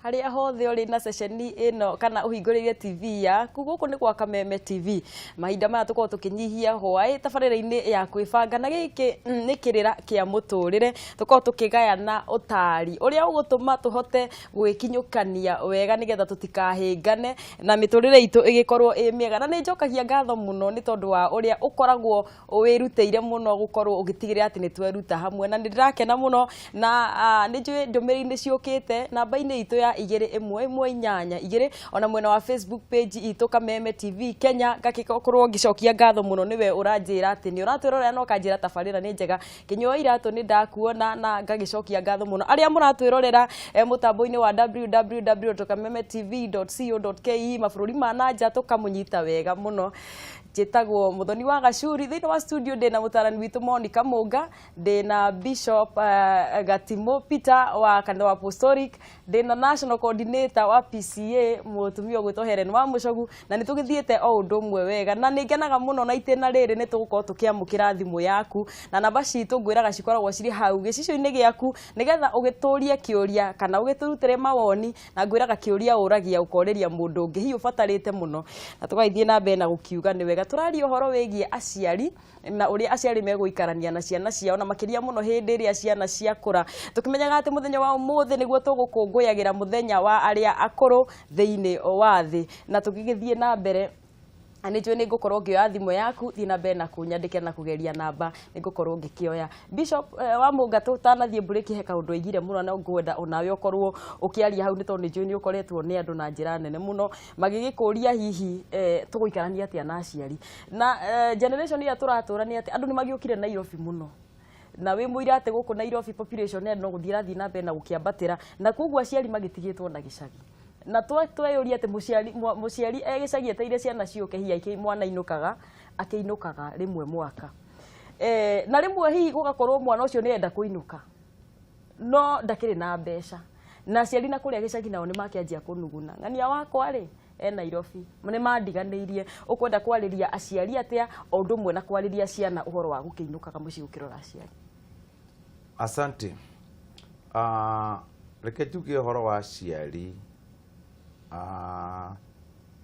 Harĩa hothe ũrĩ na ceceni ĩno kana ũhingũrĩire TV yaku, gũkũ nĩ gwa Kameme TV. Mahinda maya tũkoragwo tũkĩnyihia hwaĩ tabarĩra-inĩ ya kwĩbanga, na gĩkĩ nĩ kĩrĩra kĩa mũtũrĩre. Tũkoragwo tũkĩgayana ũtari ũrĩa ũgũtũma tũhote gwĩkinyũkania wega nĩgetha tũtikahĩngane na mĩtũrĩre itũ ĩgĩkorwo ĩ mĩega. Na nĩ njokagia ngatho mũno nĩ tondũ wa ũrĩa ũkoragwo wĩrutĩire mũno gũkorwo ũgĩtigĩrĩra atĩ nĩ tweruta hamwe, na nĩ ndĩrakena mũno na nĩ njũĩ ndũmĩrĩri nĩ ciũkĩte namba-inĩ itũ ya 21182, ona mwena wa Facebook page itũ Kameme TV Kenya. Ngagĩkorwo ngĩcokia ngatho mũno nĩwe ũranjĩra atĩ nĩ ũratwĩrorera na ũkanjĩra tabarĩra nĩ njega. Kĩnyua iratũ nĩ ndakuona na ngagĩcokia ngatho mũno arĩa mũratwĩrorera mũtambo-inĩ wa www.kamemetv.co.ke mabũrũri ma na nja, tũkamũnyita wega mũno. Njĩtagwo Muthoni wa Gacuri. Thĩinĩ wa studio ndĩna mũtarani witũ Monica Mũnga, ndĩna Bishop Gatimu Peter wa kanitha wa Apostolic, ndĩna National Coordinator wa PCA mũtumia ũgwĩtwo Helen wa Mũcogu, na nĩ tũgĩthiĩte o ũndũ ũmwe wega, na nĩ ngenaga mũno na itĩna rĩrĩ nĩ tũgũkorwo tũkĩamũkĩra thimũ yaku, na namba citũ ngwĩraga cikoragwo cirĩ hau gĩcicio-inĩ gĩaku nĩgetha ũgĩtũrie kĩũria kana ũgĩtũrutĩre mawoni. Na ngwĩraga kĩũria ũragia ũkorĩria mũndũ ũngĩ hihi ũbatarĩte mũno, na tũgagĩthiĩ na mbere na gũkiuga nĩ wega tũraria ũhoro wĩgiĩ aciari na ũrĩa aciari megũikarania na ciana ciao, na makĩria mũno hĩndĩ ĩrĩa ciana ciakũra, tũkĩmenyaga atĩ mũthenya wa ũmũthĩ nĩguo tũgũkũngũyagĩra mũthenya wa arĩa akũrũ thĩinĩ wa thĩ. Na tũgĩgĩthiĩ na mbere, na nĩ njũĩ nĩ ngũkorwo ngĩoya thimũ yaku. Thiĩ na mbere na kũnyandĩkĩra na kũgeria namba, nĩ ngũkorwo ngĩkĩoya. Bishop wa Mũnga, tũtanathiĩ mburĩki, he kaũndũ aigire mũno na ngwenda onawe ũkorwo ũkĩaria hau, nĩ tondũ nĩ njũĩ nĩ ũkoretwo nĩ andũ na njĩra nene mũno magĩgĩkũria hihi tũgũikarania atĩa na aciari na generation ĩrĩa tũratũra, nĩ atĩ andũ nĩ magĩũkire Nairobi mũno, na wĩ mũira atĩ gũkũ Nairobi population ya andũ no gũthiĩ ĩrathiĩ na mbere na gũkĩambatĩra, na koguo aciari magĩtigĩtwo na gĩcagi, na tweyũria atĩ mũciari e gĩcagi eteire ciana ciũke, hihi mwana ainũkaga, akĩinũkaga rĩmwe mwaka, na rĩmwe hihi gũgakorwo mwana ũcio nĩ enda kũinũka no ndakĩrĩ na mbeca, na aciari na kũrĩa gĩcagi nao nĩ makĩanjia kũnuguna, ng'ania wakwa rĩ e Nairobi, nĩ mandiganĩirie. Ũkwenda kwarĩria aciari atĩa, o ũndũ ũmwe na kwarĩria ciana ũhoro wa gũkĩinũkaga mũciĩ gũkĩrora aciari? Asante. Reke njuge ũhoro wa aciari.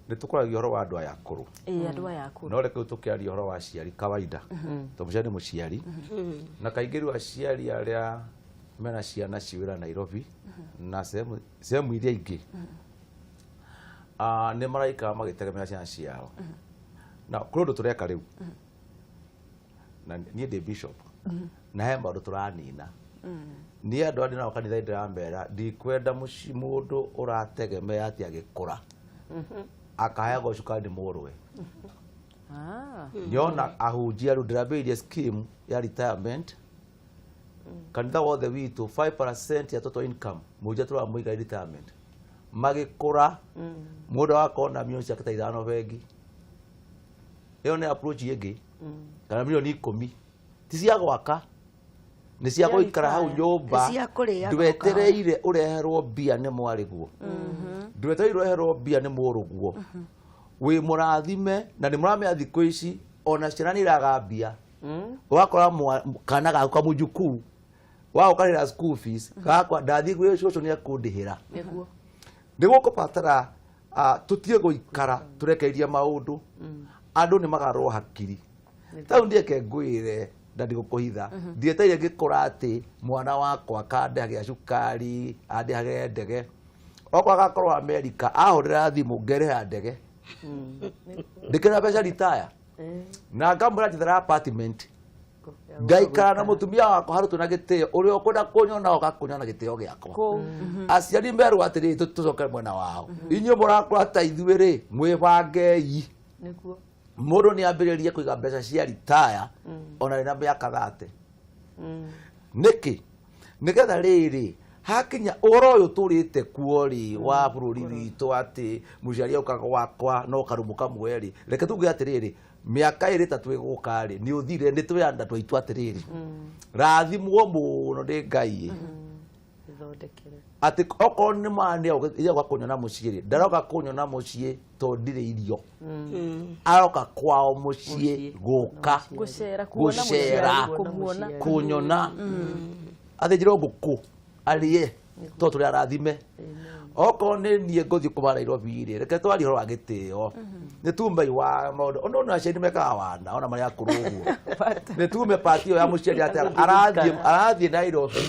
Nĩ tũkoragia ũhoro wa andũ aya akũrũ. Ĩĩ, andũ aya akũrũ. No reke rĩu tũkĩaria ũhoro wa aciari kawaida. Tondũ mũciari nĩ mũciari. Na kaingĩ rĩu aciari arĩa mena ciana ci wĩra Nairobi na sehemu iria ingĩ, nĩ maraikara magĩtegemea ciana ciao. Na kũrĩ ũndũ tũreka rĩu. Na niĩ ndĩ bishop na he maũndũ tũranina. Niĩ andũ arĩa nao kanitha ndĩramera ndikwenda mũndũ ũrategemea atĩ agĩkũra akaheagwo cukari nĩ mũrũwe. Nyona ahunjia rĩu ndĩrambĩrĩirie scheme ya retirement kanitha wothe witũ, 5% ya total income mũhunjia tũramũiga retirement. Magĩkũra mũndũ agakorwo na milioni ciake ta 5 bengi, ĩyo nĩ approach ĩngĩ, kana milioni 10, ti cia gwaka, nĩ cia gũikara hau nyũmba. Nĩ cia kũrĩaga. Ndwetereire ũreherwo mbia nĩ mwarĩguo, ndwetereire ũreherwo mbia nĩ mũrũguo. Wĩ mũrathime na nĩ mũramenya thikũ ici ona ciana nĩ iraga mbia. Ũgakora kana gaku kamũjukuu waũkarĩra school fees, gakwa ndathiĩ gwĩ cũcũ nĩ ekũndĩhĩra. Nĩ gũkũbatara tũtige gũikara tũrekereirie maũndũ, andũ nĩ magarũrwo hakiri. Tau ndieke ngwĩre na ndigũkũhitha, ndietereire ngĩkũra atĩ mwana wakwa akandĩhagĩra cukari, andĩhagĩre ndege. Okorwo agakorwo Amerika, ahũrĩra thimũ ngerĩha ndege, ndĩkĩra mbeca ritaya na ngamwĩra njethera apartment, ngaikara na mũtumia wakwa harutwo na gĩtĩo. Ũrĩa ũkwenda kũnyona oka kũnyona gĩtĩo gĩakwa. Aciari merwo atĩrĩrĩ, tũcoke mwena wao, inyuĩ mũrakũra ta ithuĩ rĩ, mwĩbangei. Mũndũ nĩ ambĩrĩrie kũiga mbeca cia ritaya ona wĩna mĩaka 30. Nĩkĩ? Nĩgetha rĩrĩ hakinya ũhoro ũyũ tũrĩte kuo rĩ wa bũrũri witũ atĩ mũciari auka gwakwa no karumu kamwe rĩ, reke tuge atĩrĩrĩ, mĩaka 2 3 ĩgũka rĩ, nĩ ũthire nĩ twĩanda twaitũ atĩrĩrĩ, rathimwo mũno nĩ Ngai Ithondekere. Atĩ okorwo nĩ mwana nĩ kũnyona mũciĩ rĩ, ndaroka kũnyona mũciĩ tondũ ndirĩ irio, aroka kwao mũciĩ. Mũciĩ. Gũka gũcera, kuona gũcera. Mũciari, kũmuona. Kũnyona, athĩnjĩrwo ngũkũ arĩe tondũ tũrĩ arathime. Okorwo nĩ niĩ ngũthiĩ kuma Nairobi rĩ, reke twarie ũhoro wa gĩtĩo. Nĩ tumei wa maũndũ ũndũ na aciari mekaga wana ona marĩ akũrũ ũguo. Nĩ tume pati ĩyo ya mũciari atĩ arathiĩ Nairobi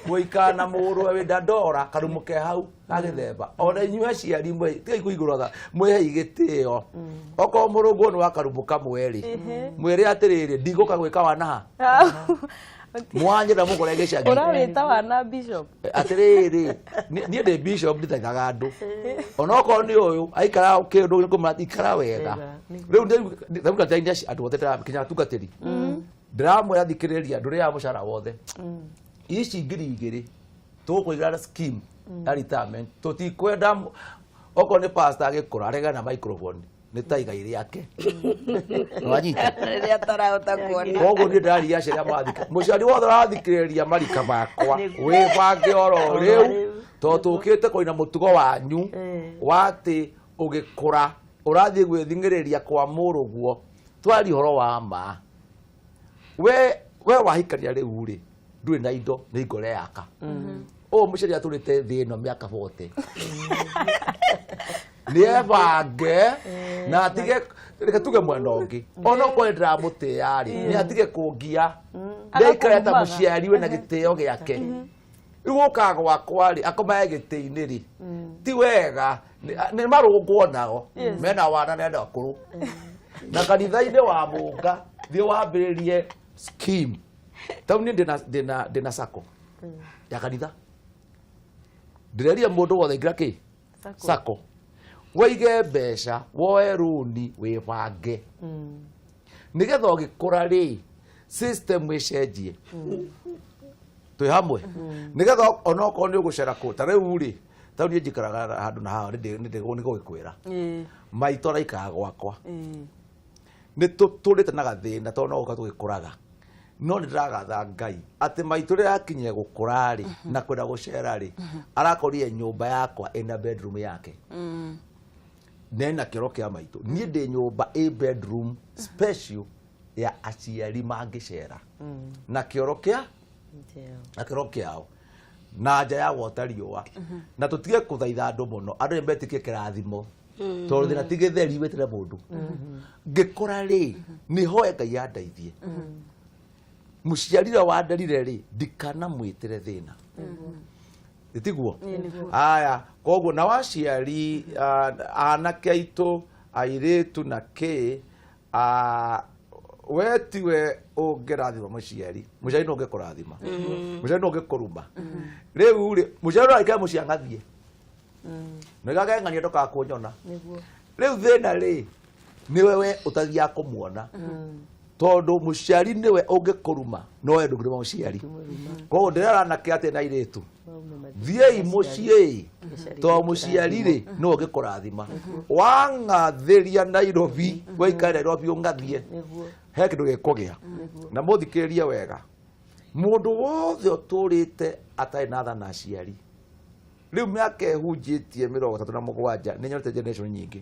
gũikara na mũrũwe wĩ Dandora karumu ke hau ga gĩthemba. Ona inyuĩ aciari mwe tigai kũigũrũra mwĩhei gĩtĩo. Okorwo mũrũguo nĩ wa karumu kamwe rĩ, mwĩre atĩrĩrĩ, ndigũka gwĩka wana ha. Mwanyenda mũkore gĩcagi. Ũrawĩta wana, Bishop? Atĩrĩrĩ, niĩ ndĩ bishop, ndithaithaga andũ. Onokorwo nĩ ũyũ aikara kĩndũ ngũmwĩra ikara wega. Rĩu ndĩrauga andũ othe kinya atungatĩri ndĩramwĩra, thikĩrĩria, ndũrĩaga mũcara wothe. Ici 2000 tũkũigĩra scheme ya retirement, tũtikwenda okorwo nĩ pastor agĩkũra aregane na microphone, nĩ ta igai rĩake. Wanyita? Rĩrĩa atarahota kuona. Koguo niĩ ndĩraria aciari arĩa marathikĩrĩria, mũciari wothe ũrathikĩrĩria marika makwa, wĩbange oro rĩu, tondũ tũkĩte kũina mũtugo wanyu wa atĩ ũgĩkũra ũrathiĩ gwĩthing'ĩrĩria kwa mũrũguo. Twaria ũhoro wa ma, we wahikania rĩu rĩ, ndũrĩ na indo, nĩ ngoro yaka ũũ. Mũciari atũrĩte thĩ ĩno mĩaka 40, nĩ ebange na atige, reke tuge mwena ũngĩ, onokorwo nĩ ndĩramũtĩĩa rĩ, nĩ atige kũngia, nĩaikare ta Agakũrumaga. Mũciari wĩna gĩtĩo gĩake. Rĩu gũkaga gwakwa rĩ, akomae gĩtĩ-inĩ rĩ, ti wega. Nĩ marũngwo nao mena wana na andũ akũrũ na kanitha-inĩ wa mũnga, thiĩ wambĩrĩrie scheme. Tau niĩ ndĩna sacco ya kanitha, ndĩreria mũndũ wothe ingĩra kĩ sacco, wĩige mbeca, woe rũni, wĩbange nĩgetha ũgĩkũra rĩ, system ĩcenjie. Twĩ hamwe? Nĩgetha onokorwo nĩ ũgũcera kũ ta rĩu rĩ, tau niĩ njikaraga handũ na haha nĩ gũgĩkwĩra maitũ araikaraga gwakwa. Nĩ tũtũrĩte na gathĩna tondũ no gũka tũgĩkũraga, no nĩ ndĩragatha Ngai atĩ maitũ rĩrĩa akinyire gũkũra rĩ na kwenda gũcera rĩ, arakorire nyũmba yakwa ĩna bedroom yake nena kĩoro kĩa maitũ. Niĩ ndĩ nyũmba ĩ bedroom special ya aciari mangĩcera na kĩoro kĩa na kĩoro kĩao na nja ya gwota riũa, na tũtige kũthaitha andũ mũno. Andũ nĩ metĩkie kĩrathimo, tondũ thĩna ti gĩtheri wĩtĩre mũndũ. Ngĩkũra rĩ, nĩ hoe Ngai andeithie, mũciari ũrĩa wanderire rĩ, ndikanamwĩtĩre thĩna. Tiguo? Aya, koguo na waciari, anake aitũ, airĩtu na kĩ, we tiwe ũngĩrathima mũciari, mũciari no ũngĩkũrathima, mũciari no ũngĩkũruma. Rĩu rĩ, mũciari ũraikara mũciĩ ang'athie nĩgageng'ania, ndũkakunyona. Rĩu thĩna rĩ, nĩwe we ũtathiaga kũmuona, tondũ mũciari nĩwe ũngĩkũruma, no we ndũngĩruma mũciari. Koguo ndĩrera anake atĩ na airĩtu, thiĩi mũciĩ, tondũ mũciari rĩ, nĩwe ũngĩkũrathima. Wang'athĩria Nairobi, waikare Nairobi ũng'athie, he kĩndũ gĩkũgĩa. Na mũthikĩrĩrie wega, mũndũ wothe ũtũrĩte atarĩ na tha na aciari, rĩu mĩaka ĩhunjĩtie 37, nĩ nyonete generation nyingĩ,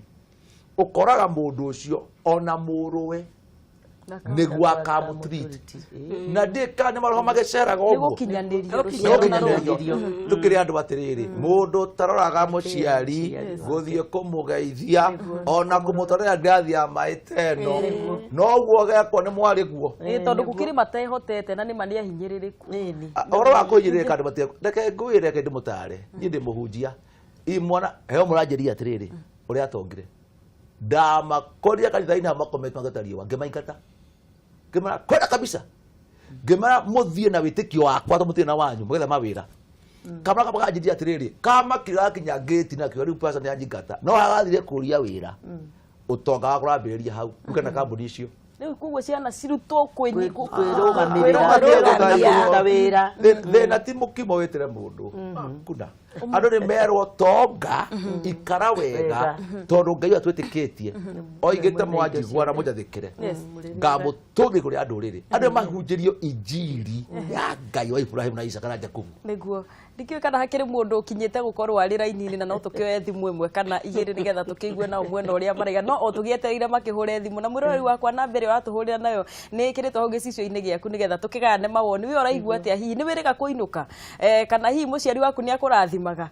ũkoraga mũndũ ũcio ona mũrũwe nĩguo akamũtreat na ndĩka nĩ maroho magĩceraga Nĩ ũguo. gũkinyanĩrio rũciaro na rũngĩ. Tũkĩrĩ andũ atĩrĩrĩ, mũndũ ũtaroraga mũciari, gũthiĩ kũmũgeithia ona kũmũtwarĩra ngirathi ya maĩ teno, noguo gekwo nĩ mwarĩ guo. Ĩ, tondũ gũkĩrĩ matehotete na nĩ ma nĩ ahinyĩrĩrĩku. Ũhoro wa kũhinyĩrĩrĩka, andũ matige. Reke ngwĩre, reke ndĩmũtare, niĩ ndĩ mũhunjia imwana heo mũranjĩria atĩrĩrĩ, ũrĩa atongire ndamakorire kanitha-inĩ hau makomete magĩta riũa, ngĩmaingata, ngĩmera kwenda kabisa, ngĩmera mũthiĩ na wĩtĩkio wakwa to mũtirĩ na wanyu, mũgetha mawĩra. Kamwana kamwe kanjĩria atĩrĩrĩ, kamakire gakinya ngĩti na kiuga rĩu pastor nĩ anjingata, no hagathire kũria wĩra, ũtonga wakwa ũrambĩrĩria hau ũke na kambuni icio. Rĩu koguo ciana cirutwo Kwĩrũgamĩrĩra na kũruta wĩra. Thĩna ti mũkimo wĩtĩre mũndũ kuna. Andũ nĩ merwo tonga, ikara wega, tondũ Ngai atwĩtĩkĩtie oigĩte mwanjigua na mũnjathĩkĩre, ngamũtũmia igũrũ rĩa ndũrĩrĩ. Andũ mahunjĩrio injiri ya Ngai wa Ibrahimu na Isaka na Jakubu. Nĩguo, ndikĩũĩ kana hakĩrĩ mũndũ ũkinyĩte gũkorwo arĩ raini-inĩ, na no tũkĩoe thimũ ĩmwe kana igĩrĩ nĩgetha tũkĩigue nao mwena ũrĩa maraiga. No o tũgĩetereire makĩhũre thimũ, na mwĩroreri wakwa, namba ĩrĩa ũratũhũrĩra nayo nĩ ĩkĩrĩtwo hau gĩcicio-inĩ gĩaku nĩgetha tũkĩgayane mawoni. We ũraigua atĩa? Hihi nĩ wĩrĩga kũinũka, kana hihi mũciari waku nĩ akũrathima? tũrathimaga.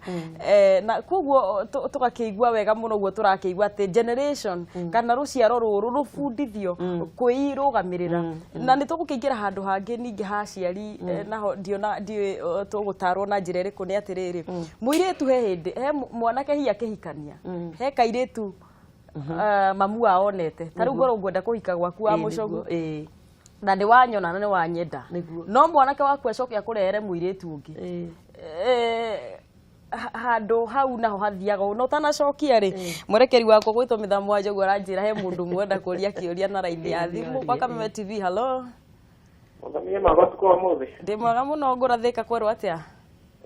Na koguo tũgakĩigua wega mũno ũguo tũrakĩigua atĩ generation kana rũciaro rũrũ rũbundithio kwĩrũgamĩrĩra. Na nĩ tũgũkĩingĩra handũ hangĩ ningĩ ha aciari, naho ndiona ndiũĩ tũgũtarwo na njĩra ĩrĩkũ. Nĩ atĩrĩrĩ, mũirĩtu he hĩndĩ he mwanake hihi akĩhikania he kairĩtu, mamu wao onete ta rĩu ngorwo ngwenda kũhika gwaku wa mũcogu na nĩ wanyona na nĩ wanyenda, no mwanake waku acoke akũrehere mũirĩtu ũngĩ. Handũ hau naho hathiaga ũũ. Na ũtanacokia rĩ, mwerekeri wakwa gwĩtwo Mĩthamũ wa Njogu aranjĩra he mũndũ mwenda kũria kĩũria na raini ya thimũ kwa Kameme TV. Hello. Mũthoni mwega ũtukũ wa ũmũthĩ. Ndĩ mwega mũno, ngũrathĩka kwerwo atĩa?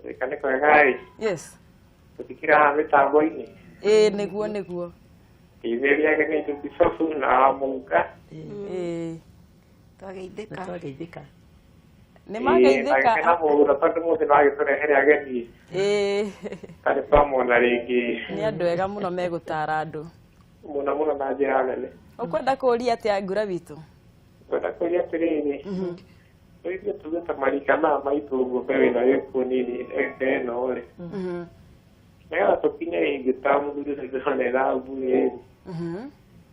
Thĩka nĩ kwega ĩ. Yes. Tũtikĩra haha mĩtambo-inĩ. Ĩĩ, nĩguo nĩguo. Teithĩrĩria ageni aitũ Bicobu na Mũnga. Ĩĩ. Twageithĩka. Twageithĩka. Nĩ mageithĩka. Agĩkena mũno tondũ mũthĩ nĩwagĩtũrehere ageni. Tarĩ twamona rĩngĩ. Nĩ andũ ega mũno megũtara andũ. Mũno mũno na njĩra nene. Ũkwenda kũũria atĩa, ngura witũ? Ngwenda kũria atĩrĩrĩ, rĩu ithuĩ tuge ta marika maya maitũ ũguo, mbeũ ĩno ĩkuo nini ĩno rĩ, nĩgetha tũkinye rĩngĩ ta mũthuri ũcio ndĩrona ĩthabu rĩ,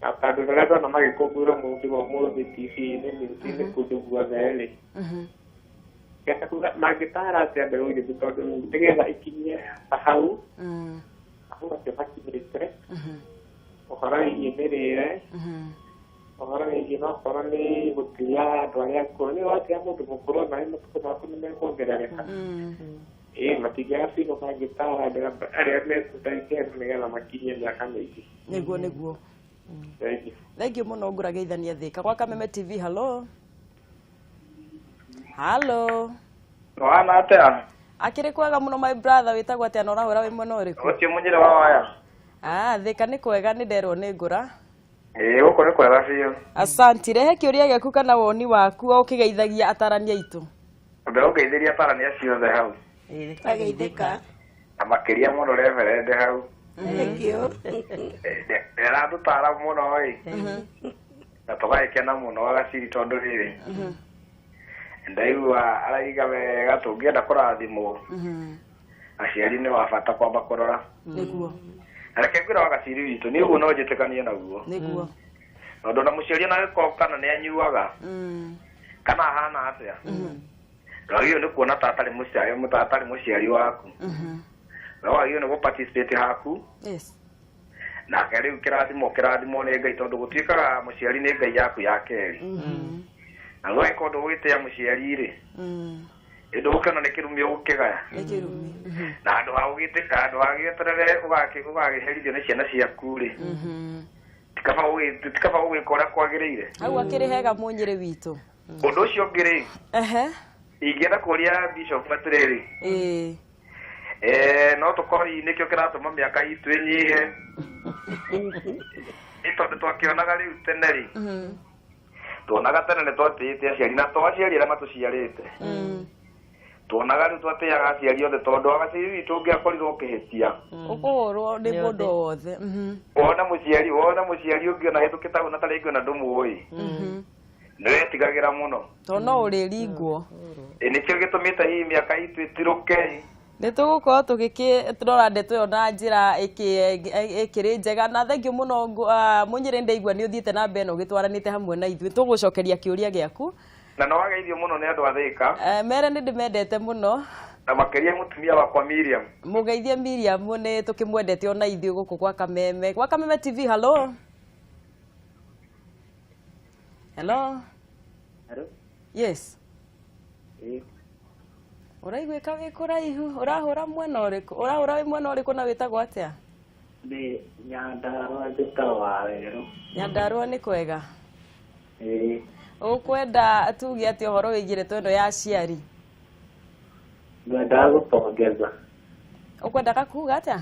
na tondũ rĩrĩa ndona magĩkũngũĩrwo mũthĩ wa ũmũthĩ TV-inĩ, news-inĩ, kũndũ guothe rĩ, ngenda kuga mangĩtara atĩa mbeũ njĩthĩ, tondũ nĩgetha ikinye ta hau hau acio makinyĩte ũhoro wĩgiĩ mĩrĩre, ũhoro wĩgiĩ nokorwo nĩ gũtĩa andũ arĩa akũrũ, nĩ watĩa mũndũ mũkũrũ nawe matukũ maku nĩ mekuongerereka. Ĩĩ, matingĩaga biũ mangĩtara andũ arĩa mekuo ndagĩka ĩno nĩgetha makinyie mĩaka mĩingĩ. Nĩguo nĩguo. Thank you. Thank you mũno, ngũrageithania thĩka gwa Kameme TV. Hello, hello. Wana atĩa? Akĩrĩ kwega mũno, my brother. Wĩtagwo atĩa na ũrahũra wĩ mwena ũrĩkũ? Ũcio mũnyĩre wa waya. Ah, thĩka nĩ kwega, nĩ nderwo nĩ ngũra. Ĩĩ, gũkũ nĩ kwega biũ. Asanti. Rehe kĩũria gĩaku kana woni waku o ũkĩgeithagia atarani aitũ. Ndĩrũgeithĩria atarani acio othe hau. Twageithĩka. Na makĩria mũno reverend hau. Thank you. Nĩ aratũtara mũno ĩ. Na tũgagĩkena mũno agaciri tondũ rĩrĩ. Ndaigua araiga wega tũngĩenda kũrathimwo. Aciari nĩ wa bata kwamba kũrora. Na reke ngwĩre wagaciri witũ, niĩ ũguo no njĩtĩkanie naguo. Tondũ na mũciari ona angĩkorwo kana nĩ anyuaga kana ahana atĩa, ndwagĩrĩirwo nĩ kuona ta atarĩ mũciari, ta atarĩ mũciari waku. No wagĩrĩirwo nĩ gũ-participate haku. Nake rĩu kĩrathimo kĩrathimo nĩ Ngai, tondũ gũtuĩkaga mũciari nĩ Ngai yaku ya kerĩ. Na rĩu angĩkorwo ndũgũgĩtĩa mũciari rĩ, ndũgũkĩona nĩ kĩrumi ũgũkĩgaya. Nĩ kĩrumi. Na handũ ha ũgĩtĩka, handũ ha gĩeterere ũgakĩherithio nĩ ciana ciaku rĩ, tikaba gũgĩka ũrĩa kwagĩrĩire. Hau akĩrĩ hega, mũnyĩrĩ witũ. Ũndũ ũcio ũngĩ rĩ, ingĩenda kũria Bishop atĩrĩrĩ, no tũkorwo hihi nĩkĩo kĩratũma mĩaka itũ ĩnyihe, nĩ tondũ twakĩonaga rĩu tene rĩ, tuonaga tene nĩ twatĩĩte aciari, na to aciari arĩa matũciarĩte, tuonaga rĩu twatĩaga aciari othe, tondũ aciari witũ ũngĩakorirwo ũkĩhĩtia, ũkũhũrwo nĩ mũndũ o wothe. Wona mũciari ũngĩ ona hĩtũkĩte hau na ta rĩngĩ ona ndũmũĩ, nĩ wetigagĩra mũno. Tondũ no ũrĩringwo. Ĩ, nĩkĩo gĩtũmĩte hihi mĩaka itũ ĩtirũke? Nĩ tũgũkorwo tũgĩkĩrora ndeto ĩyo na njĩra ĩkĩrĩ njega. Na thank you mũno, mũnyĩrĩ, ndaigua nĩ ũthiĩte na mbere na ũgĩtwaranĩte hamwe na ithuĩ. Tũgũcokeria kĩũria gĩaku. Na no wageithio mũno nĩ andũ a Thĩka. Mere nĩ ndĩmendete mũno. Na makĩria mũtumia wakwa Miriam. Mũgeithie Miriam, nĩ tũkĩmwendete ona ithuĩ gũkũ gwa Kameme, gwa Kameme TV. Hello, hello. Hello? Yes. Ĩĩ. Ũraiguĩka wĩ kũraihu. Ũrahũra mwena ũrĩkũ? Ũrahũra wĩ mwena ũrĩkũ na wĩtagwo atĩa? Nĩ Nyandarũa, njĩtagwo Wawerũ. Nyandarũa nĩ kwega? Ĩĩ. Ũkwenda tuge atĩ ũhoro wĩgiĩ ndeto ĩno ya aciari? Ngwendaga gũpongeza. Ũkwendaga kuga atĩa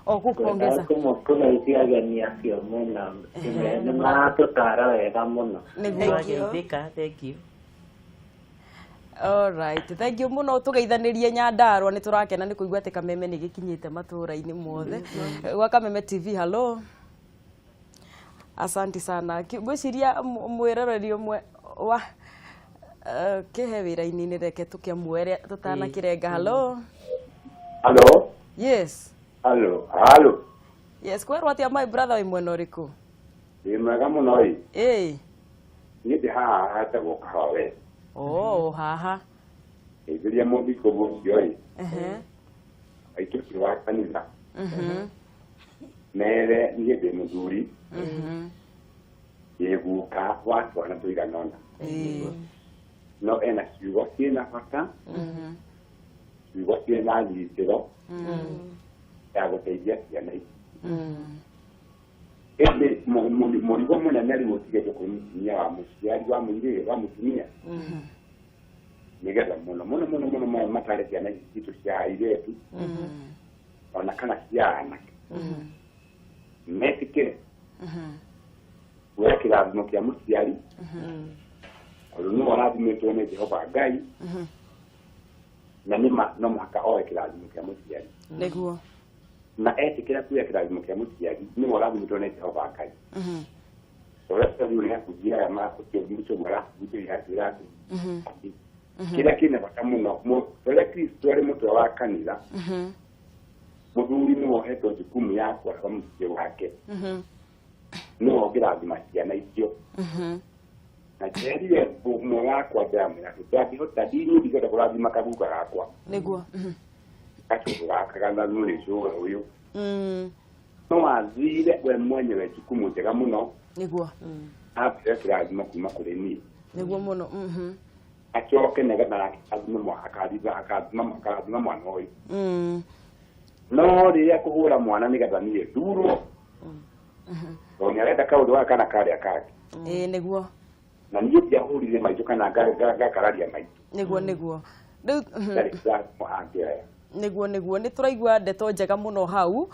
o Ngwendaga kupongeza? kũgeithia ageni acio mena nĩ maratũtara wega mũno. Nĩguo. Twageithĩka, thank you. Alright, thank you mũno, tũgeithanĩrie Nyandarũa. Nĩ tũrakena nĩ kũigua atĩ Kameme nĩ gĩkinyĩte matũũra-inĩ mothe. Gwa Kameme TV, hello. Asanti sana. Ngwĩciria mwĩroreri ũmwe wa kĩhe wĩra-inĩ, reke tũkĩamuere tũtanakĩrenga. Hello. Halo, Yes. halo, halo. Yes, kwerwo atia my brother wĩ mwena ũrĩkũ? Ndĩ mwega mũno ĩ. Ĩĩ. Niĩ ndĩ haha hetagwo Kahawa. Oh, haha. Ndeithĩria mũthikũ ũcio ĩ. Ehe. Aitũ ũcio wa kanitha. Mere niĩ ndĩ mũthuri. Ndĩ guka wa twana tũigana ũna. Ĩĩ. No ena ciugo ciĩna bata. Ciugo ciĩna nyitĩro. Ya gũteithia ciana ici. Ĩndĩ mũrigo mũnene rĩu ũtigĩtwo kwĩ mũtumia wa mũciari wa mũirĩtu wa mũtumia. Nĩgetha mũno mũno mũno mũno mũno matare ciana ici citũ cia airĩtu ona kana cia anake metĩkĩre kuoya kĩrathimo kĩa mũciari tondũ nĩwe ũrathimĩtwo nĩ Jehova Ngai na nĩma no mũhaka oe kĩrathimo kĩa mũciari. Nĩguo. Na etĩkĩra kuoya kĩrathimo kĩa mũciari nĩwe ũrathimĩtwo nĩ Jehova Ngai. Ũrĩa rĩu nĩ akujia aya makũcio arakujia atwĩra atĩ kĩrĩa kĩna bata mũno ũrĩa Kristo arĩ mũtwe wa kanitha mũthuri nĩwe ũhetwo jukumu ya kwara mũciĩ wake nĩwe ũngĩrathima ciana icio. Na njerire ũmwe wakwa ndĩramwĩra atĩ ndangĩhota ndiniĩ ndingĩhota kũrathima kaguka gakwa. Nĩguo. Gacũgũ gaka gathanu nĩ cũgũ ũyũ. No athire we mwenyewe jukumu njega mũno. Nĩguo. Ambire kĩrathimo kuma kũrĩ niĩ. Nĩguo mũno. Acoke nĩgetha akathime akathima mwana ũyũ. No rĩrĩa kũhũra mwana nĩgetha niĩ ndurwo. Tondũ nĩarenda kaũndũ gaka kana karĩa kangĩ. Ĩĩ nĩguo. Na niĩ ndiahũrire maitũ kana ngakararia maitũ. Nĩguo nĩguo. Rĩu Ndarĩ kĩrathimo angĩoya. Nĩguo nĩguo nĩ tũraigua ndeto njega mũno hau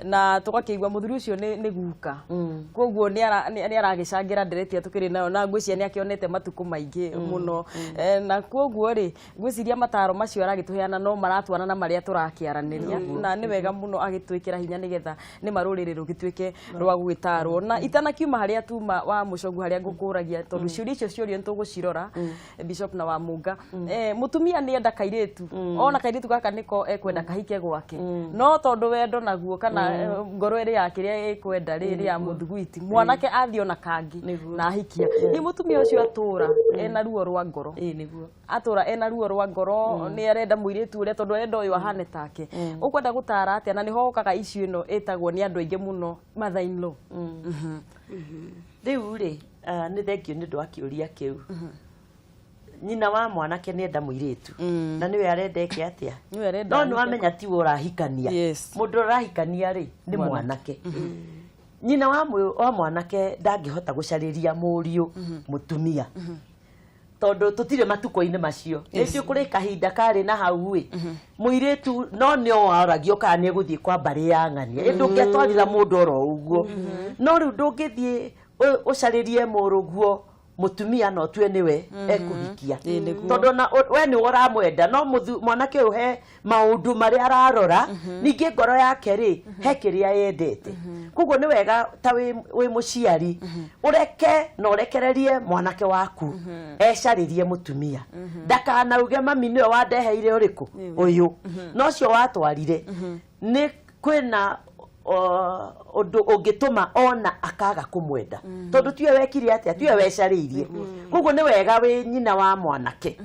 na tũgakĩigua mũthuri ũcio nĩ guka. Koguo nĩ aragĩcangĩra ndereti ĩrĩa tũkĩrĩ nayo na ngwĩciria nĩ akĩonete matukũ maingĩ mũno. Na koguo rĩ ngwĩciria mataro macio aragĩtũheana no maratwana na marĩa tũrakĩaranĩria na nĩ wega mũno agĩtwĩkĩra hinya nĩgetha nĩ marũrĩrĩ rũgĩtuĩke rwa gwĩtarwo. Na itanakiuma harĩa tuma wa mũcogu harĩa ngũkũragia tondũ ciũria icio ciũrio nĩ tũgũcirora Bishop na wa Munga. Mũtumia nĩ enda kairĩtu ona kairĩtu gaka nĩko ekwenda kahike gwake no tondũ wendo naguo kana ngoro ĩrĩ ya kĩrĩa ĩkwenda rĩ ya mũthugwiti mwanake athiĩ ona kangĩ na ahikia nĩ mũtumia ũcio atũra ena ruo rwa ngoro. Nĩguo. Atũra ena ruo rwa ngoro nĩ arenda mũirĩtu ũrĩa tondũ arenda ũyũ ahane take. Ũkwenda gũtara atĩa na nĩho hokaga issue ĩno ĩtagwo nĩ andũ aingĩ mũno mother in law. Rĩu rĩ nĩ thengio nĩ ũndũ wa kĩũria kĩu. Nyina wa mwanake nĩ enda mũirĩtu na nĩwe arenda eke atĩa? No nĩ wamenya tiwe ũrahikania. Mũndũ ũrahikania rĩ nĩ mwanake. Nyina wa mwanake ndangĩhota gũcarĩria mũriũ mũtumia tondũ tũtirĩ matukũ-inĩ macio. Nĩcio kũrĩ kahinda karĩ na hau ĩ mũirĩtu no nĩ waragio kana nĩ egũthiĩ kwa mbarĩ ya ng'ania ĩ ndũngĩatwarĩra mũndũ oro ũguo. No rĩu ndũngĩthiĩ ũcarĩrie mũrũguo mũtumia no tue nĩwe ekũhikia tondũ na we nĩwe ũramwenda no mwanake ũyũ he maũndũ marĩa ararora ningĩ ngoro yake rĩ he kĩrĩa yendete. Koguo nĩ wega ta wĩ mũciari ũreke na ũrekererie mwanake waku ecarĩrie mũtumia ndakanauge mami nĩwe wandeheire ũrĩkũ ũyũ no ũcio watwarire nĩ kwĩna ũndũ ũngĩtũma ona akaga kũmwenda tondũ tiwe wekire atĩa tiwe wecarĩirie. Koguo nĩ wega wĩ nyina wa mwanake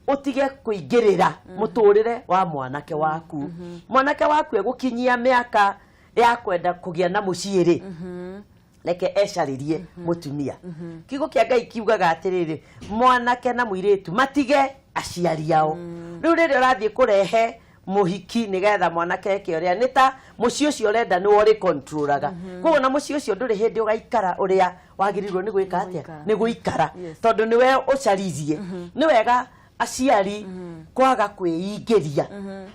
ũtige kũingĩrĩra mũtũrĩre wa mwanake waku. Mwanake waku egũkinyia mĩaka ya kwenda kũgĩa na mũciĩ rĩ reke ecarĩrie mũtumia. Kiugo kĩa Ngai kiugaga atĩrĩrĩ mwanake na mũirĩtu matige aciari ao. Rĩu rĩrĩa ũrathiĩ kũrehe mũhiki nĩgetha mwanake eke ũrĩa nĩ ta mũciĩ ũcio ũrenda nĩwe ũrĩ controlaga. Koguo na mũciĩ ũcio ndũrĩ hĩndĩ ũgaikara ũrĩa wagĩrĩirwo nĩ gwĩka atĩa nĩ gũikara tondũ nĩwe ũcaririe. Nĩ wega aciari kwaga kwĩingĩria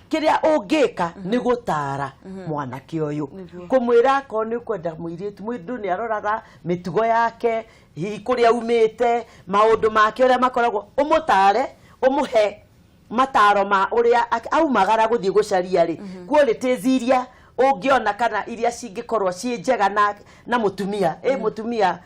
kĩrĩa ũngĩka nĩ gũtara mwanake ũyũ kũmwĩra akorwo nĩ ũkwenda mũirĩtu mũndũ nĩ aroraga mĩtugo yake hihi kũrĩa aumĩte maũndũ make ũrĩa makoragwo ũmũtare ũmũhe mataro ma ũrĩa aumagara gũthiĩ gũcaria rĩ qualities iria ũngĩona kana iria cingĩkorwo ciĩ njega na mũtumia ĩ mũtumia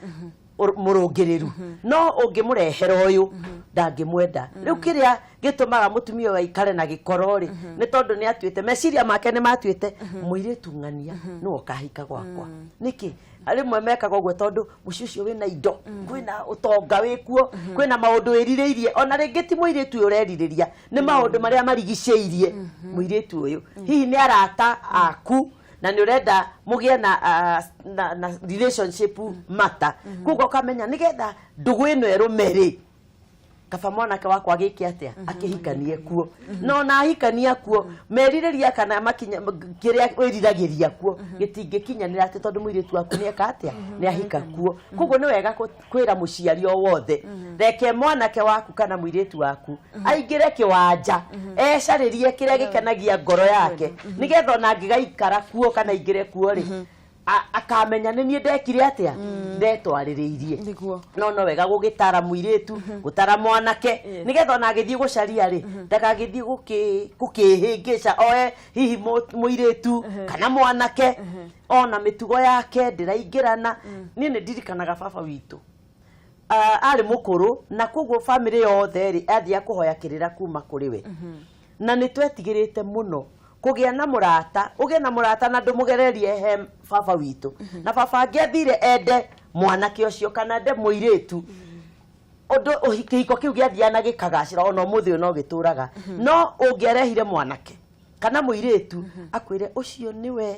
Mũrũngĩrĩru no ũngĩmũrehera ũyũ ndangĩmwenda. Rĩu kĩrĩa gĩtũmaga mũtumia ũyũ aikare na gĩkoro rĩ, nĩ tondũ nĩ atuĩte meciria make nĩ matuĩte mũirĩtu ng'ania nĩwe ũkahika gwakwa. Nĩkĩ rĩmwe mekaga ũguo? Tondũ mũciĩ ũcio wĩna indo, kwĩna ũtonga wĩkuo, kwĩna maũndũ wĩrirĩirie. Ona rĩngĩ ti mũirĩtu ũyũ ũrerirĩria, nĩ maũndũ marĩa marigicĩirie mũirĩtu ũyũ, hihi nĩ arata aku na nĩ ũrenda mũgĩe na relationship mata. Koguo ũkamenya nĩgetha ndũgũ ĩno ĩrũme rĩ, kaba mwanake wakwa agĩke atĩa, akĩhikanie kuo. Na ona ahikania kuo, merirĩria kana makinya kĩrĩa wĩriragĩria kuo gĩtingĩkinyanĩra, atĩ tondũ mũirĩtu waku nĩ eka atĩa, nĩ ahika kuo. Koguo nĩ wega kwĩra mũciari o wothe, reke mwanake waku kana mũirĩtu waku aingĩre kĩwanja, ecarĩrie kĩrĩa gĩkenagia ngoro yake, nĩgetha ona angĩgaikara kuo kana aingĩre kuo rĩ, akamenya nĩ niĩ ndekire atĩa, ndetwarĩrĩirie. No wega gũgĩtara mũirĩtu, gũtara mwanake, nĩgetha ona agĩthiĩ gũcaria rĩ, ndagagĩthiĩ gũkĩhĩngĩca oe hihi mũirĩtu kana mwanake ona mĩtugo yake ndĩraingĩrana. Niĩ nĩ ndirikanaga baba witũ arĩ mũkũrũ, na koguo bamĩrĩ yothe rĩ, athiaga kũhoya kĩrĩra kuma kũrĩ we, na nĩ twetigĩrĩte mũno kũgĩa na mũrata, ũgĩe na mũrata na ndũmũgererie he baba witũ. Na baba angĩathire ende mwanake ũcio kana ende mũirĩtu, ũndũ kĩhiko kĩu gĩathiaga na gĩkagacĩra, ona ũmũthĩ ũyũ no gĩtũraga. No ũngĩarehire mwanake kana mũirĩtu akwĩre ũcio nĩwe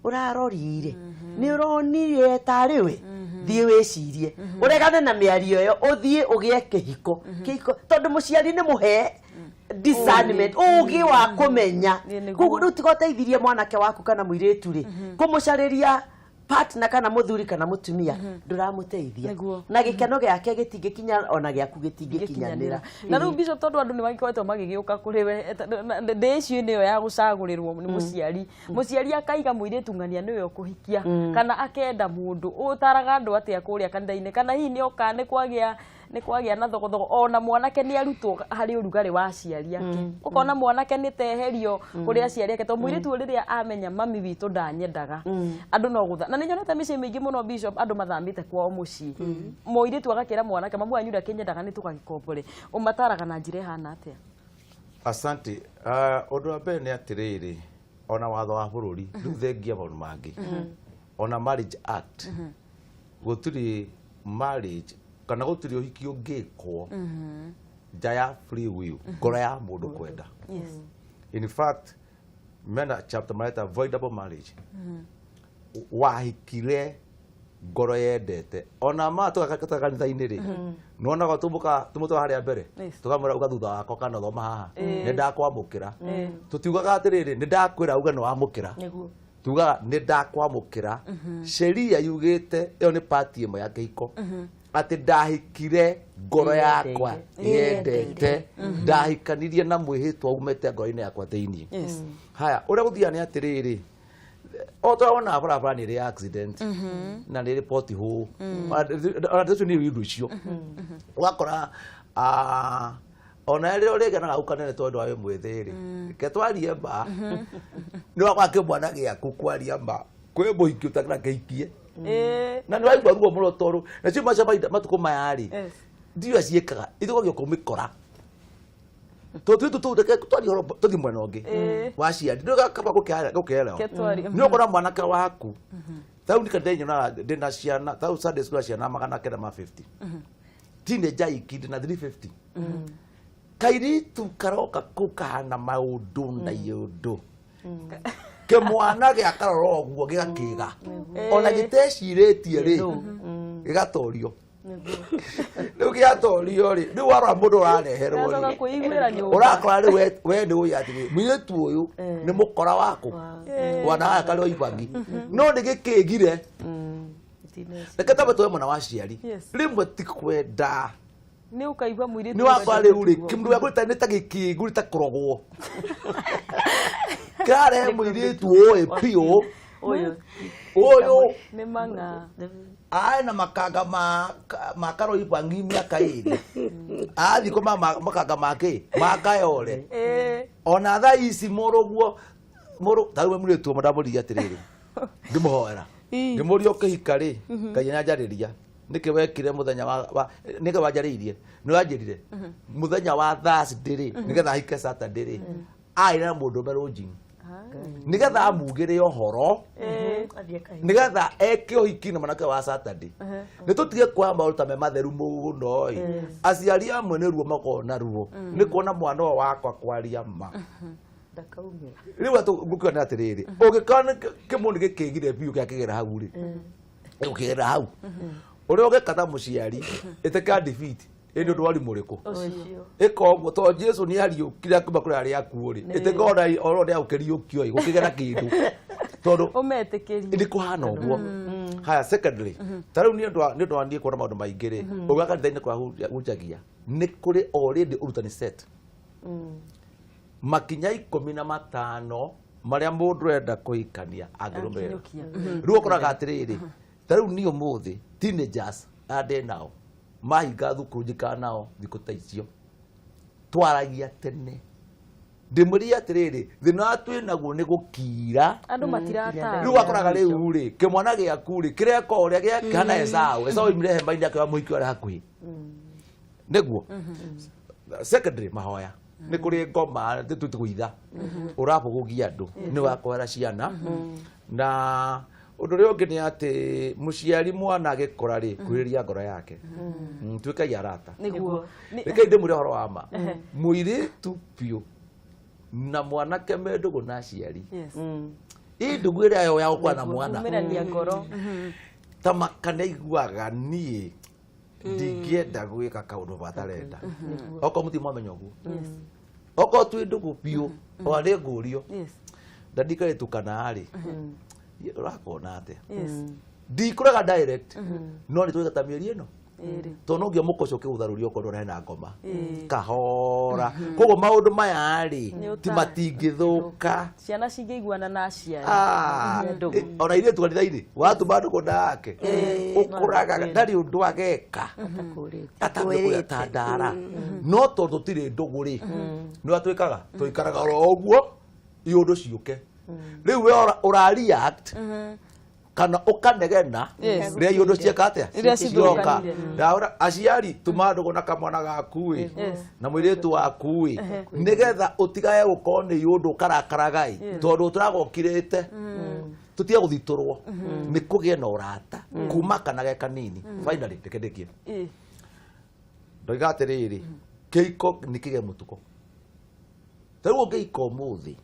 ũrarorire, nĩ ũronire tarĩ we, thiĩ wĩcirie, ũregane na mĩario ĩyo, ũthiĩ ũgĩe kĩhiko, tondũ mũciari nĩ mũhe discernment, ũgĩ wa kũmenya. Koguo rĩu tiga ũteithirie mwanake waku kana mũirĩtu rĩ, kũmũcarĩria partner kana mũthuri kana mũtumia, ndũramũteithia. Na gĩkeno gĩake gĩtingĩkinya, ona gĩaku gĩtingĩkinyanĩra. Na rĩu, Bishop, tondũ andũ nĩ magĩkoretwo magĩgĩũka kũrĩ we, ndĩ issue ĩno ya gũcagũrĩrwo nĩ mũciari, mũciari akaiga mũirĩtu ng'ania nĩwe ũkũhikia kana akenda mũndũ, ũtaraga andũ atĩa kũrĩa kanitha-inĩ? Kana hihi nĩ oka nĩ kwagĩa na thogothogo, ona mwanake nĩ arutwo harĩ ũrugarĩ wa aciari ake, ũkona mwanake nĩ teherio kũrĩ aciari ake tondũ mũirĩtu ũyũ rĩrĩa amenya mami witũ ndanyendaga, andũ no gũtha. Na nĩ nyonete mĩciĩ mĩingĩ mũno, Bishop, andũ mathamĩte kwao mũciĩ, mũirĩtu agakĩra mwanake, "Mamu wanyu ũrĩa akĩnyendaga nĩ tũgagĩkombore." Ũmataraga na njĩra ĩhana atĩa? Asante. Ũndũ wa mbere nĩ atĩrĩrĩ, ona watho wa bũrũri rĩu, thengia maũndũ mangĩ, ona Marriage Act, gũtirĩ marriage kana gũtirĩ ũhiki ũngĩkwo nja ya free will, ngoro ya mũndũ kwenda. In fact, mena chapter mareta voidable marriage. Wahikire ngoro yendete, ona ma tũgaka kanitha-inĩ rĩ, nĩwonaga tũmũtwara harĩa mbere, tũkamwĩra uga thutha wakwa kana thoma haha, nĩ ndakwamũkĩra. Tũtiugaga atĩrĩrĩ, nĩ ndakwĩra uge nĩ wamũkĩra. Tugaga nĩ ndakwamũkĩra. Sheria yugĩte ĩyo nĩ pati ĩmwe ya kĩhiko, atĩ ndahikire ngoro yakwa yendete, ndahikanirie na mwĩhĩtwa umĩte ngoro-inĩ yakwa thĩinĩ. Haya, ũrĩa gũthiaga nĩ atĩrĩrĩ, o tũrona barabara nĩ ĩrĩ accident na nĩ ĩrĩ pothole, ona ũcio nĩ indo icio ũgakora, ona rĩrĩa ũrĩgĩa na gau kanene tondũ wa wĩ mwĩthĩ rĩ, reke twarie ma, nĩ wakora kĩmwana gĩaku kwaria ma kwĩ mũhiki ũtakĩra kĩhikie, na nĩ waigua ruo mũno, tondũ nacio macia mahinda matukũ maya rĩ, ndiũĩ ciĩkaga ithũkagio kũmĩkora tondũ tũtũ reke twarie ũhoro, tũthiĩ mwena ũngĩ wa ciari nĩ kaba gũkĩelewa. Ke twarie. Nĩ ũkora mwanake waku tau nĩ kanitha nyonaga ndĩna ciana tau Sunday school ciana 950, teenager iki ndĩna 350, kairitu karoka kũu kahana maũndũ na iũndũ, kĩmwana gĩa karora ũguo gĩgakĩga, ona gĩtecirĩtie rĩ, gĩgatorio. Rĩu gĩatorio rĩ, rĩu warora mũndũ ũrareherwo Gacoka rĩ, kwĩiguĩra nyũmba. Ũrakora rĩu we nĩ ũĩ atĩrĩ, mũirĩtu ũyũ nĩ mũkora waku wana gaka karĩ o ibagi, no nĩ gĩkĩgire. Reke tambe tuoe mwena wa aciari. Rĩmwe ti kwenda. Nĩ ũkaigua mũirĩtu Nĩ wakora rĩu rĩ, ũcio. Kĩmũndũ gĩa kwĩta nĩ ta gĩkĩgu, nĩ ta kũrogwo kĩrarehe mũirĩtu ũĩ biũ. Ũyũ. Ũyũ Nĩ mang'a. Arĩ na makanga ma karoibangi mĩaka 2, athiĩ kũma makanga make ma kayore. Ona thaa ici mũrũguo mũrũ tarĩu mũirĩtu ũmwe ndamũririe atĩrĩrĩ, ngĩmũhoera, ngĩmũria, ũkĩhika rĩ, Ngai nyanjarĩria. Nĩkĩ wekire mũthenya wa nĩkĩ wanjarĩirie? Nĩ wanjĩrire mũthenya wa Thursday rĩ, nĩgetha hike Saturday rĩ, arĩ na mũndũrũme lodging, nĩgetha amugĩre ũhoro, nĩgetha eke ũhiki na mwanake wa Saturday. Nĩ tũtige kuoya maũndũ ta me matheru mũno ĩ. Aciari amwe nĩ ruo makoragwo naruo nĩ kuona mwana ũyũ wakwa kwaria ma rĩu ngũkĩona atĩrĩrĩ, ũngĩkorwo kĩmũndũ gĩkĩgire biũ kĩa kĩgera hau rĩ, gũkĩgera hau ũrĩa ũngĩka ta mũciari, ĩtĩka defeat. Ĩ nĩ ũndũ wari mũrĩkũ ĩka ũguo? Tondũ Jesu nĩ ariũkire akiuma kũrĩ arĩa akuũ rĩ, ĩtĩka ona oro nĩ agũkĩriũkio ĩ, gũkĩgera kĩndũ tondũ ũmetĩkĩrie. Nĩ kũhana ũguo. Haya, secondly, ta rĩu nĩ ũndũ wa niĩ kuona maũndũ maingĩ rĩ, ũgĩa kanitha-inĩ kũrĩa hunjagia nĩ kũrĩ already ũrutani set, makinya 15 marĩa mũndũ enda kũhikania angĩrũmĩrĩra. Akinyũkia. Rĩu ũkoraga atĩrĩrĩ, ta rĩu niĩ ũmũthĩ teenagers aya ndĩ nao mahinga thukuru, njikara nao thikũ ta icio, twaragia tene, ndĩmwĩrire atĩrĩrĩ, thĩna wa twĩ naguo nĩ gũkira. Andũ matiratara. Rĩu wakoraga rĩu rĩ, kĩmwana gĩaku rĩ, kĩreka ũrĩa kĩhana Esau. Esau oimire hema-inĩ akĩoya mũhiki ũrĩa hakuhĩ nĩguo. Secondary, mahoya nĩ kũrĩ ngoma tũtigũitha ũrabũgũgia andũ nĩ wakwara ciana. Na ũndũ ũrĩa ũngĩ nĩ atĩ mũciari mwana agĩkũra rĩ, kuhĩrĩria ngoro yake. Tuĩkai arata. Nĩguo. Rekei ndĩmwĩre ũhoro wa ma, mũirĩtu biũ na mwanake me ndũgũ na aciari, ĩ ndũgũ ĩrĩa yo ya gũkũra na mwana Kumĩrania ngoro. Ta makana iguaga niĩ ndingĩenda gwĩka kaũndũ batarenda, okorwo mũtirĩ mwamenya ũguo, okorwo twĩ ndũgũ biũ, ona nĩ ngũrio ndandikarĩtu kana rĩ, ũrakona atĩa? Ndikũrega direct, no nĩ twĩka ta mĩeri ĩno, tondũ no nginya mũkwa ũcio ũkĩgũtharũria okorwo ndũrona hena ngoma kahora. Koguo maũndũ maya rĩ, Nĩ ti matingĩthũka. Ciana cingĩiguana na aciari. Ah, ona irĩtu kanitha-inĩ watuma ndũgũ nake, ũkũraga ndarĩ ũndũ ageka atangĩkũrĩa ta ndara. No tondũ tũtirĩ ndũgũ rĩ, nĩ twĩkaga tũikaraga oro ũguo iũndũ ciũke, rĩu we ũra react kana ũkanegena rĩrĩa iũndũ cieka atĩa. Rĩrĩa Cioka. cithũkanire. Ndahũra aciari, tuma ndũgũ na kamwana gaku ĩ, na mũirĩtu waku ĩ, nĩgetha ũtigae gũkorwo nĩ iũndũ ũkarakaraga ĩ, tondũ ũtũraga ũkirĩte, tũtige gũthitũrwo nĩ kũgĩe na ũrata kuma kana ge kanini. Finally, reke ndĩkie. Ndoiga atĩrĩrĩ, kĩhiko nĩ kĩgĩe mũtugo. Ta rĩu ũngĩhika ũmũthĩ,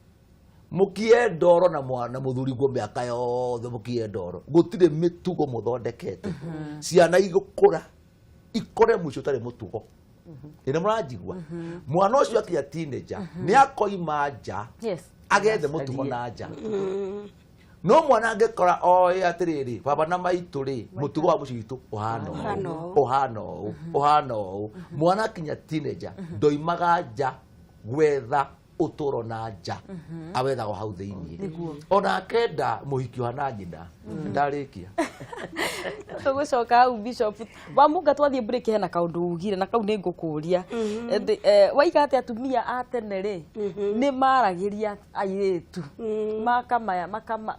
mũkie ndoro na mwana mũthuri guo mĩaka yothe, mũkie ndoro, gũtirĩ mĩtugo mũthondekete, ciana igũkũra ikore mũciĩ ũtarĩ mũtugo. Ĩ nĩ mũranjigua? Mwana ũcio akinya teenager nĩ akoima nja agethe mũtugo na nja. No mwana angĩkora oĩ atĩrĩrĩ, baba na maitũ rĩ, mũtugo wa mũciĩ witũ ũhana Ũhana ũũ, ũũ. Ũhana ũũ, ũhana ũũ, mwana akinya teenager ndoimaga nja gwetha ũtũro na nja, awethaga o hau thĩiniĩ. Ona akenda mũhiki ũhana nyina. Ndarĩkia. Tũgũcoka hau, Bishop Wamunga, twathiĩ break. Hena kaũndũ ugire na kau nĩ ngũkũria. Waiga atĩ atumia a tene rĩ, nĩ maragĩria airĩtu,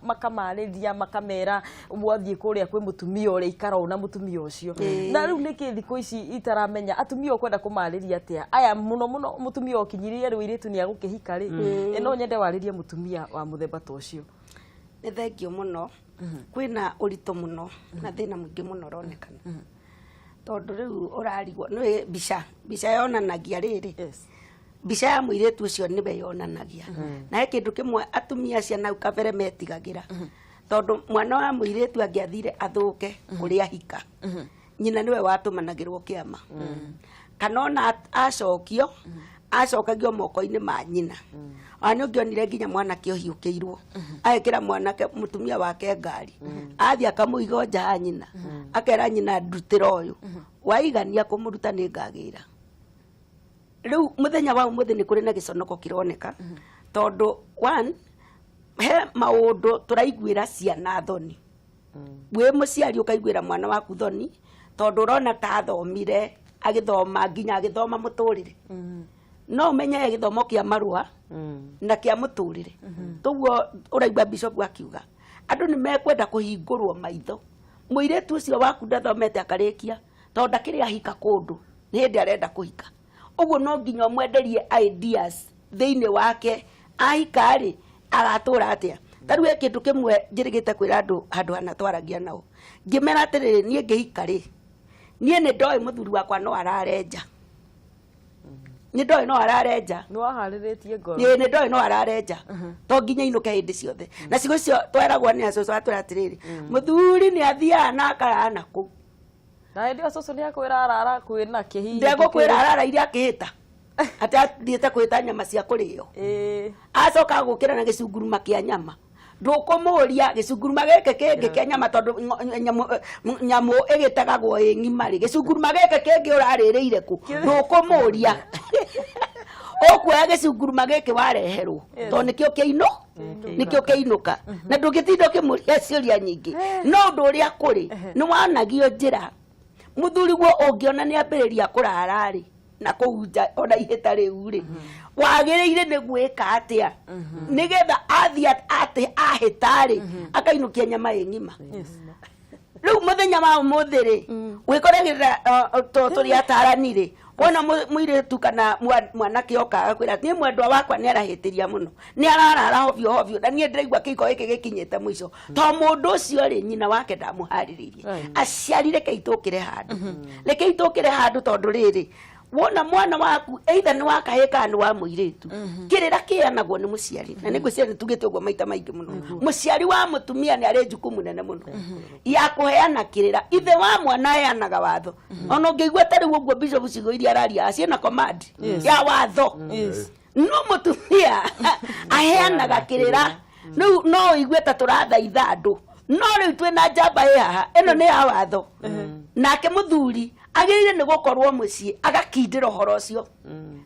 makamarĩria, makamera wathiĩ kũrĩa kwĩ mũtumia ũrĩa, ikara ũũ na mũtumia ũcio. Na rĩu nĩkĩ thikũ ici itaramenya atumia ũkwenda kũmarĩria atĩa aya, mũno mũno mũtumia ũkinyirie rĩu airĩtu nĩ agũkĩhika rĩ? No nyende warĩrie mũtumia wa mũthemba ta ũcio. Nĩ thengio mũno. Kwĩna ũritũ mũno na thĩna mũingĩ mũno ũronekana, tondũ rĩu ũrarigwo nĩ mbica yonanagia rĩrĩ, mbica ya mũirĩtu ũcio nĩwe yonanagia. Na he kĩndũ kĩmwe atumia acio nau kabere metigagĩra, tondũ mwana wa mũirĩtu angĩathire athũke kũrĩa ahika, nyina nĩwe watũmanagĩrwo kĩama, kana ona acokio acokagio moko-inĩ ma nyina. Ona nĩ ũngĩonire nginya mwanake ũhiũkĩirwo agekĩra mwanake mũtumia wake ngari, athiĩ akamũiga nja ya nyina, akera nyina, "Ndutĩra ũyũ, waigania kũmũruta nĩ ngagĩra." Rĩu mũthenya wa ũmũthĩ nĩ kũrĩ na gĩconoko kĩroneka, tondũ one, he maũndũ tũraiguĩra ciana thoni. Wĩ mũciari ũkaiguĩra mwana waku thoni, tondũ ũrona ta athomire, agĩthoma nginya agĩthoma mũtũrĩre. No ũmenye he gĩthomo kĩa marũa na kĩa mũtũrĩre. Toguo ũraigua bishop akiuga andũ nĩ mekwenda kũhingũrwo maitho. Mũirĩtu ũcio waku ndathomete akarĩkia, tondũ ndakĩrĩ ahika kũndũ, nĩ hĩndĩ arenda kũhika. Ũguo no nginya ũmwenderie ideas thĩinĩ wake, ahika rĩ, agatũra atĩa. Ta rĩu he kĩndũ kĩmwe njĩrĩgĩte kwĩra andũ handũ hana twaragia nao, ngĩmera atĩrĩrĩ, niĩ ngĩhika rĩ, niĩ nĩ ndoĩ mũthuri wakwa no arare nja. Nĩ ndoĩ no arare nja. Nĩ waharĩrĩtie ngoro. Ĩĩ, nĩ ndoĩ no arare nja. To nginya inũke hĩndĩ ciothe. Na ciugo icio tweragwo nĩ acũcũ atwĩra atĩrĩrĩ, mũthuri nĩ athiaga na akarara na kũu. Na hĩndĩ ĩyo cũcũ nĩ akwĩra arara kwĩna kĩ hihi? Ndegũkwĩra araraire akĩhĩta. Atĩ athiĩte kwĩta nyama cia kũrĩo. Acoka gũkĩra na gĩcunguruma kĩa nyama. Ndũkũmũria gĩcunguruma gĩkĩ kĩngĩ kĩa nyama tondũ nyamũ ĩgĩtegagwo ĩ ng'ima rĩ, gĩcunguruma gĩkĩ kĩngĩ ũrarĩrĩire kũ? Ndũkũmũria. Ũkuoya gĩcunguruma gĩkĩ wareherwo tondũ nĩkĩo kĩinũ, nĩkĩo kĩinũka. Na ndũngĩtinda ũkĩmũria ciũria nyingĩ. No ũndũ ũrĩa kũrĩ, nĩ wanagio njĩra. Mũthuri guo ũngĩona nĩ ambĩrĩria kũrara rĩ, na kũu nja ona ihĩta rĩu rĩ, wagĩrĩire nĩ gwĩka atĩa nĩgetha athiĩ atĩ ahĩta rĩ, akainũkia nyama ĩ ng'ima. Rĩu mũthenya wa ũmũthĩ rĩ, wĩkoragĩrĩra to tũrĩ atarani rĩ, wona mũirĩtu kana mwanake oka agakwĩra niĩ mwendwa wakwa nĩ arahĩtĩria mũno, nĩ ararara hovio hovio, na niĩ ndĩraigua kĩhiko gĩkĩ gĩkinyĩte mũico. To mũndũ ũcio rĩ, nyina wake ndamũharĩrĩirie. Aciari rekei tũkĩre handũ. Rekei tũkĩre handũ tondũ rĩrĩ, wona mwana waku either nĩ wa kahĩĩ kana nĩ wa mũirĩtu, kĩrĩra kĩheanagwo nĩ mũciari. Na nĩ ngwĩciria nĩ tugĩte ũguo maita maingĩ mũno. Mũciari wa mũtumia nĩ arĩ jukumu nene mũno ya kũheana kĩrĩra. Ithe wa mwana aheanaga watho. Ona ũngĩigua ta rĩu ũguo bishop ciugo iria araria ciĩna command ya watho. No mũtumia aheanaga kĩrĩra. Rĩu no ũigue ta tũrathaitha andũ, no rĩu twĩna njamba ĩ haha, ĩno nĩ ya watho. Nake mũthuri agĩrĩire nĩ gũkorwo mũciĩ agakindĩra ũhoro ũcio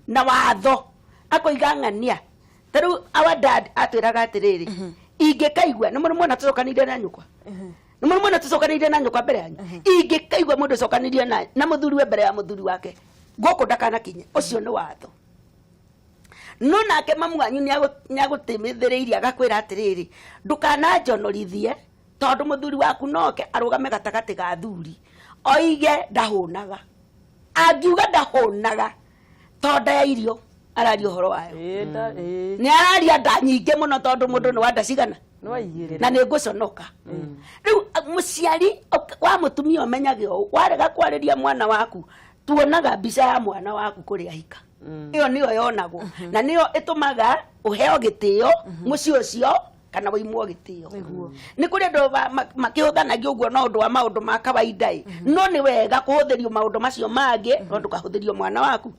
na watho, akoiga ng'ania. Ta rĩu our dad atwĩraga atĩrĩrĩ, ingĩkaigua nĩ mũrĩ mwona tũcokanĩire na nyũkwa, nĩ mũrĩ mwona tũcokanĩire na nyũkwa mbere yanyu, ingĩkaigua mũndũ ũcokanĩire na mũthuriwe mbere ya mũthuri wake, gũkũ ndakanakinye, ũcio nĩ watho. No nake mamu wanyu nĩagũtĩmĩthĩrĩirie agakwĩra atĩrĩrĩ, ndũkananjonorithie tondũ mũthuri waku noke arũgame gatagatĩ ga athuri oige ndahũnaga. Angiuga ndahũnaga to nda ya irio araria ũhoro wayo. Nĩ araria nda nyingĩ mũno tondũ mũndũ nĩ wa nda cigana na nĩ ngũconoka. Rĩu mũciari wa mũtumia ũmenyage ũũ, warega kwarĩria mwana waku, tuonaga mbica ya mwana waku kũrĩa ahika. Ĩyo nĩyo yonagwo na nĩyo ĩtũmaga ũheo gĩtĩo mũciĩ ũcio kana wĩimwo gĩtĩo. Nĩ kũrĩ andũ makĩhũthanagia ũguo no ũndũ wa maũndũ ma kawaida ĩ, no nĩ wega kũhũthĩrio maũndũ macio mangĩ no ndũkahũthĩrio mwana waku.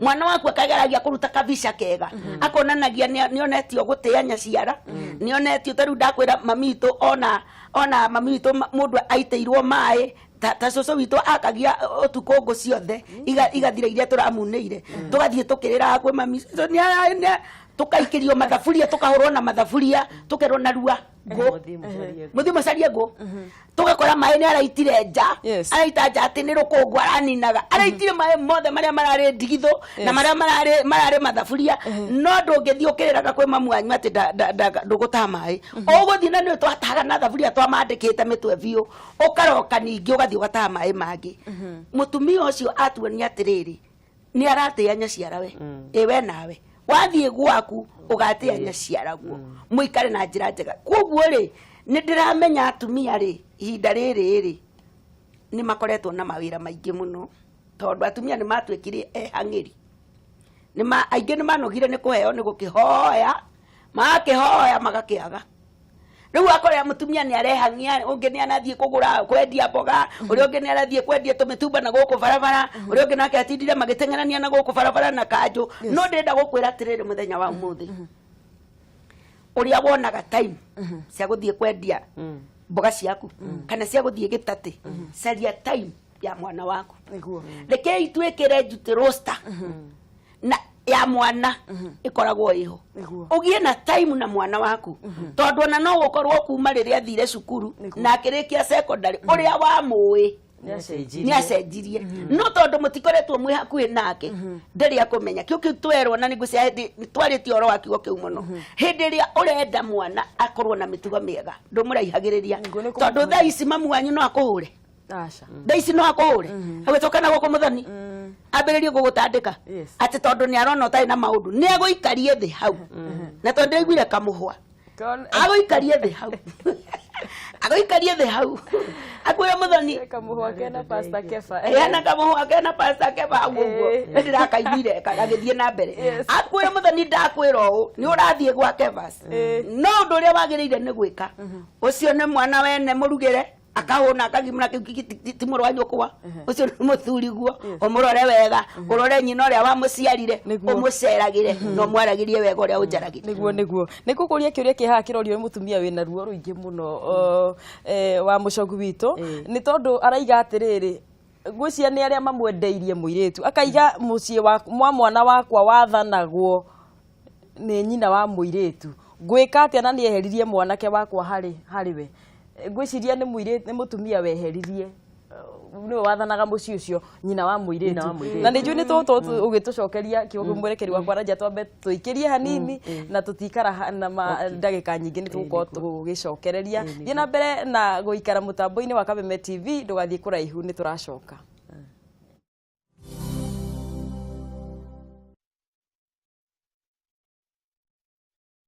Mwana waku akageragia kũruta kabica kega, akonanagia nĩonetio gũtĩa nyaciara, nĩonetio ta rĩu ndakwĩra mami witũ, ona mami witũ mũndũ aitĩirwo maĩ ta cũcũ witũ akagia ũtukũ ngũ ciothe igathira iria tũramunĩire, tũgathiĩ tũkĩrĩraga kwĩ mami, cũcũ nĩ tũkaikĩrio mathaburia, tũkahũrwo na mathaburia, tũkerwo narua ngũ, mũthiĩ mũcarie ngũ, tũgakora maĩ nĩ araitire nja. Araita nja atĩ nĩ rũkũngũ araninaga, araitire maĩ mothe marĩa mararĩ ndigithũ na marĩa mararĩ mathaburia. No ndũngĩthiĩ ũkĩrĩraga kwĩ mamu wanyu atĩ ndũgũtaha maĩ, ũgũthiĩ na nĩ twatahaga na thaburia twamandĩkĩte mĩtwe biũ, ũkaroka ningĩ ũgathiĩ ũgataha maĩ mangĩ. Mũtumia ũcio atuonia atĩrĩrĩ, nĩ aratĩa nyaciarawe. Ĩ we nawe wathiĩ gwaku ũgatĩa nyaciaraguo, mũikare na njĩra njega. Koguo rĩ, nĩ ndĩramenya atumia rĩ, ihinda rĩrĩ rĩ, nĩ makoretwo na mawĩra maingĩ mũno, tondũ atumia nĩ matuĩkire ehang'ĩri. Aingĩ nĩ manogire nĩ kũheo nĩ gũkĩhoya, magakĩhoya magakĩaga. Rĩu akorera mũtumia nĩ arehang'ia, ũngĩ nĩ arathiĩ kũgũra kwendia mboga, ũrĩa ũngĩ nĩ arathiĩ kwendia tũmĩtumba na gũkũ barabara, ũrĩa ũngĩ nake atindire magĩteng'erania na gũkũ barabara na kanjũ. No ndĩrenda gũkwĩra atĩrĩrĩ, mũthenya wa ũmũthĩ ũrĩa wonaga time cia gũthiĩ kwendia mboga ciaku kana cia gũthiĩ gĩtatĩ, caria time ya mwana waku. Rekei twĩkĩre duty roster na ya mwana ĩkoragwo ĩho, ũgĩe na time na mwana waku, tondũ ona no gũkorwo kuma rĩrĩa athire cukuru na akĩrĩkia secondary ũrĩa wamũĩ. Nĩ acenjirie. No tondũ mũtikoretwo mwĩ hakuhĩ nake, ndarĩ akũmenya kĩu kĩu twerwo. Na nĩngwĩciria hĩndĩ twarĩtie ũhoro wa kiugo kĩu mũno, hĩndĩ ĩrĩa ũrenda mwana akorwo na mĩtugo mĩega, ndũmũraihagĩrĩria. Nĩguo, nĩ Tondũ thaa ici mamu wanyu no akũhũre. Aca. Thaa ici no akũhũre, agĩcoka na gũkũ mũthoni ambĩrĩrie gũgũtandĩka, atĩ tondũ nĩ arona ũtarĩ na maũndũ. Nĩ agũikarie thĩ hau, na tondũ ndĩraiguire kamũhwa, agũikarie thĩ hau, agũikarie thĩ hau, akwĩre, "Mũthoni." Kamũhwa kena Pastor Kefa. Ena kamũhwa kena Pastor Kefa hau ũguo. Nĩ ndĩrakaiguire gagĩthiĩ na mbere. Akwĩre, "Mũthoni, ndakwĩra ũũ, nĩ ũrathiĩ gwa Kefas, no ũndũ ũrĩa wagĩrĩire nĩ gwĩka, ũcio nĩ mwana wene, mũrugĩre akahũna akagimara. Kĩu ti mũrũ wa nyũkwa, ũcio nĩ mũthuriguo. Ũmũrore wega, ũrore nyina ũrĩa wamũciarire, ũmũceragĩre na ũmwaragĩrie wega ũrĩa ũnjaragĩria." Nĩguo nĩ ngũkũria kĩũria kĩ haha kĩrorio nĩ mũtumia wĩna ruo rũingĩ mũno, wa mũcogu witũ, nĩ tondũ araiga atĩrĩrĩ, ngwĩciria nĩ arĩa mamwendeirie mũirĩtu, akaiga mũciĩ wa mwa mwana wakwa wathanagwo nĩ nyina wa mũirĩtu, ngwĩka atĩa na nĩ eheririe mwanake wakwa harĩ we? Ngwĩciria nĩ mũirĩtu, nĩ mũtumia weheririe, nĩwe wathanaga mũciĩ ũcio, nyina wa Nyina mũirĩtu. Wa mũirĩtu. Na nĩ njũĩ nĩ tũgũkorwo ũgĩtũcokeria kiugo kĩu, mwerekeri wakwa Ranja. Twambe tũikĩrie hanini na tũtikara na ndagĩka nyingĩ, nĩ tũgũkorwo tũgĩcokereria. Thiĩ na mbere na gũikara mũtambo-inĩ wa Kameme TV, ndũgathiĩ kũraihu, nĩ tũracoka.